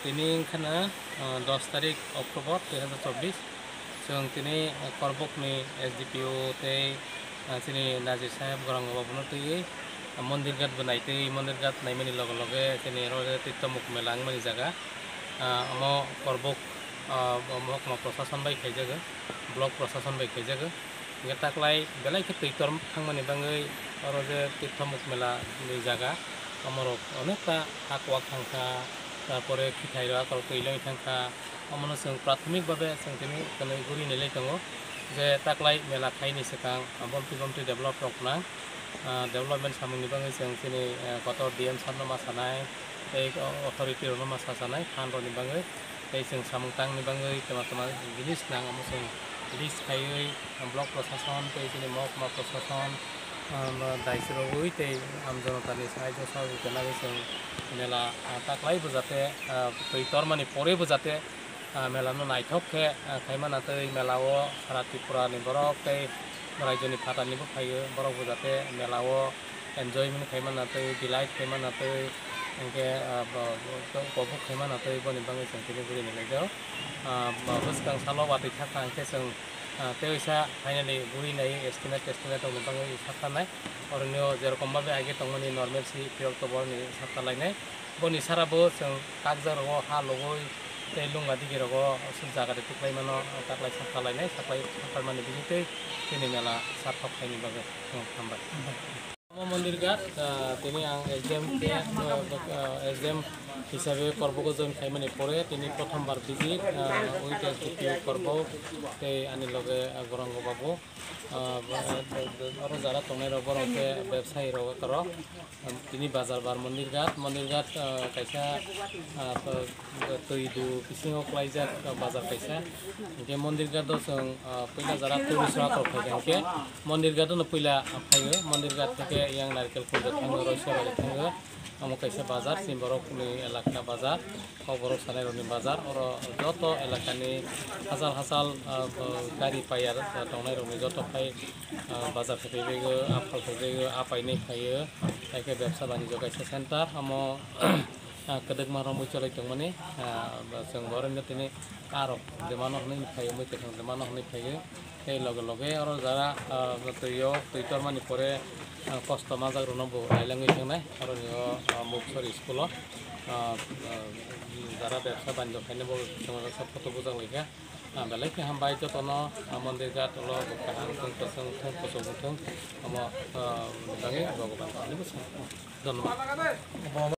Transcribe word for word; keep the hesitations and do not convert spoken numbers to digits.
Tini wngkha na, ah, dos tarik October dui hazar chobbish. Chwng tini, ah, Korbokni S D P O tei, ah, chini Najir Saheb Gorang Babuno twiwi, ah, Mondir Ghat bo naitwi, Mondir Ghat naimani loge loge chini oro je Tirtho Mukh Mela wngmani jaga, ah, omo Korbok, ah, Mohokma Prosason bai khaijago, Block Prosason bai khaijago. Hingke taklai belai khe twi tor thangmani bagwi oro je Tirtho Mukh Mela ni jaga, omorok onekta hak wak thangkha, tarpore khithairok akorok twi loi thangkha. Omono chwng prathomik babe chwng tini kwnwi guri nai lai tongo je taklai mela khaini swkang, ah, bomtwi bomtwi develop rok nang, ah, development samungni bagwi chwng chini, ah, kotor D M sir no ma sanai, tei authority rok no ma sa sanai, phan rok ni bagwi. Tei chwng samung tangni bagwi twma twma jinis nang, omo chwng list khaiwi block prosason tei chini mohokma prosason, um, daichwrogwi tei amjonotani sahajyo sohojogita nagwi chwng mela, ah, taklai bo jate, ah, twi tormani pore bo jate, ah, mela no naithok khe, ah, khaimana tei mela o sara Tripura ni borok tei raijoni phatar ni bo phaio, borok bo jate mela o enjoyment khaimana tei delight khaimana tei hingke, ah, bo, bo, bo, upobhog khaimana tei boni bagwi chwng tini guri ni laijao. Ah, bo, bwskang salo watwi thakha hingke chwng, ah, tei waisa finally guri nai estimate testimate rokni bagwi sakha nai. Oroni o jerokom babe age tongmani normal si phiyok to boroni sakha lainai. Boni sara bo chwng kakjak rogo ha logoi tei lunga digi rogo aswk jaga de tuklai mano, taklai sakha lainai, saklai sakha mani bising tei chini mela sarthok khaini bagwi. Chwng hambai. Omo Mondir Ghat, ah, tini ang S D M khe, ah, ah, S D M hisabe Korbogo join khaimani pore tini prothom bar visit, ah, with S D P O Korbok tei ani loge, ah, Gorango Babu. Ah, ba-, oro jara tongnai rok borok khe bebsayi rok oro. Tini bazar bar Mondir Ghat, Mondir Ghat, ah, kaisa, ah, twi du bisingo klaijak, ah, bazar kaisa. Hingke Mondir Ghat o chwng, ah, puila jara tourist rok rok phaikha hingke Mondir Ghat no puila phaio. Mondir Ghat theke yang Narikal Kul thango, Roisora thango. Omo kaisa bazar, chini borok ni elaka bazar, kok borok sanai rokni bazar. Oro joto elakani hachal hachal, ah, bo gari paiya, ah, tongnai rokni joto phai, ah, bazar khe paibaio, aphal paibaio, apainai phaio. Hai khe bebsa banijyo kaisa center, omo, ah, kwdwkma romwi cholai tongmani, ah, bo chwng borokno tini karok de mano hwnwi phaio, muikwthwng de mano hwnwi phaio. Tei loge loge oro jara, ah, twi o, twi tormani pore, ah, kosto majak rwno bo railangwi thangnai. Oroni o, ah, Muksor school o, ah, ah, jara bebsa banijyo khainai bo chwng photo bujak laikha. Ah, belai khe hambai jotono, ah, Mondir Ghat ulo kaham wngthung, kwchwng wngthung, kuchuk wngthung, omo, ah, bagwi Bhogoban ani bwskango. Dhonnobad.